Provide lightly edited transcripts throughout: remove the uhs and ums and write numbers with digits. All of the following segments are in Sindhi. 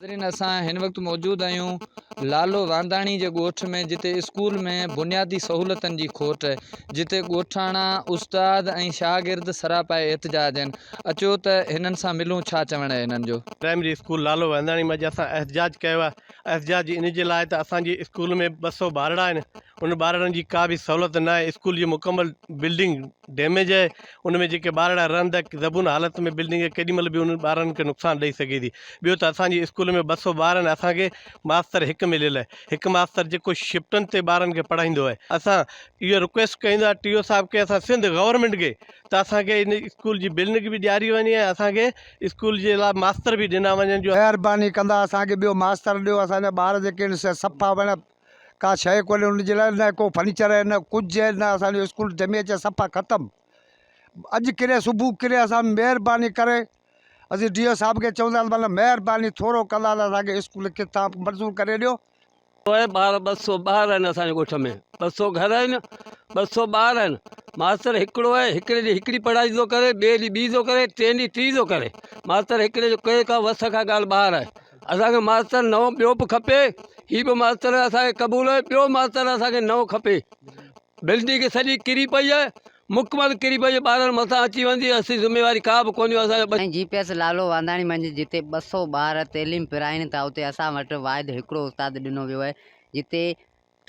ناظرين اسان هن وقت موجود آهيون لالو وانداڻي جي ڳوٺ ۾ جتي اسڪول ۾ بنيادي سهولتن جي کوٽ جتي ڳوٺاڻا استاد ۽ شاگرد سراپائي احتجاج آهن اچو ته هنن سان ملون ڇا چوڻ آهي هنن جو. پرائمري اسڪول لالو وانداڻي ۾ اڄ اسان احتجاج ڪيو آهي احتجاج ان جي لاء ته اسان جي اسڪول ۾ 200 ٻارڙا آهن ان ٻارڙن جي ڪا به سهولت نه آهي اسڪول جي مڪمل بلڊنگ ڊيميج آهي ان ۾ جيڪي ٻارڙا رهن ٿا زبون حالت ۾ بلڊنگ ڪيڏي مهل به انهن ٻارن کي نقصان ڏئي سگهي ٿي ٻيو ته اسان جي اسڪول ۾ 200 ٻار آهن اسان کي ماستر هڪ مليل آهي هڪ ماستر جيڪو شفٽن تي ٻارن کي پڙهائيندو آهي اسان اهو رڪويسٽ ڪيون ٿا ٽي او صاحب کي اسان سنڌ گورنمينٽ کي ته اسان کي ان اسڪول جي بلڊنگ به ڏياري وڃي ۽ اسان کي اسڪول جي لاء ماستر به ڏنا وڃن جو مهرباني ڪندا اسان کي ٻيو ماستر ڏيو اسان جا ٻار جيڪي آهن سي صفا معنيٰ ڪا شيء ڪونهي ان جي لاء نه ڪو فرنيچر آهي نه ڪجهه آهي نه اسان جو اسڪول ڊيميج آهي صفا ختم اڄ ڪري صبح ڪري اسان مهرباني ڪري اسين ڊي او صاحب کي چوندا ته مطلب مهرباني ٿورو ڪندا ته اسان کي اسڪول ڪٿان منظور ڪري ڏيو. اهي ٻار 200 ٻار آهن اسان جي ڳوٺ ۾ 200 گهر آهن 200 ٻار آهن ماستر هڪڙو آهي هڪڙي ڏينهن هڪڙي پڙهائي ٿو ڪري ٻئي ڏينهن ٻي ٿو ڪري ٽئين ڏينهن ٽي ٿو ڪري ماستر هڪڙي جو ڪنهن کان وس کان ڳالهه ٻاهر آهي اسان کي ماستر نئون ٻيو به کپي هي به ماستر اسان کي قبول آهي ٻيو ماستر اسان کي نئون کپي بلڊنگ سڄي ڪري پئي آهي مڪمل ڪري پئي ٻارن مٿان اچي ويندي اسين ذميواري ڪا به ڪونهي اسان جو ۽ جي پي ايس لالو وانداڻي منجهه جتي 200 ٻار تعليم پرائين ٿا اتي اسان وٽ واحد هڪڙو استاد ڏنو ويو آهي جتي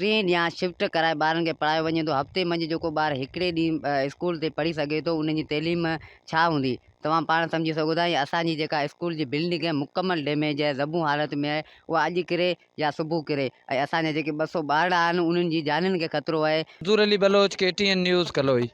ٽئين ڏينهن شفٽ ڪرائي ٻارن کي پڙهايو وڃي ٿو هفتي منجهه جيڪو ٻار هڪڙي ڏينهن اسڪول تي پڙهي سگهي ٿو ان جي تعليم ڇا هوندي توهان پاڻ سمجهي سگهو ٿا ۽ اسان جي جيڪا اسڪول جي بلڊنگ آهي مڪمل ڊيميج آهي زبون حالت ۾ آهي اها اڄ ڪري يا صبح ڪري ۽ اسان جا جيڪي 200 ٻارڙا آهن انهن جي جانين کي خطرو آهي. Manzoor Ali Baloch, K T N news, Kaloi.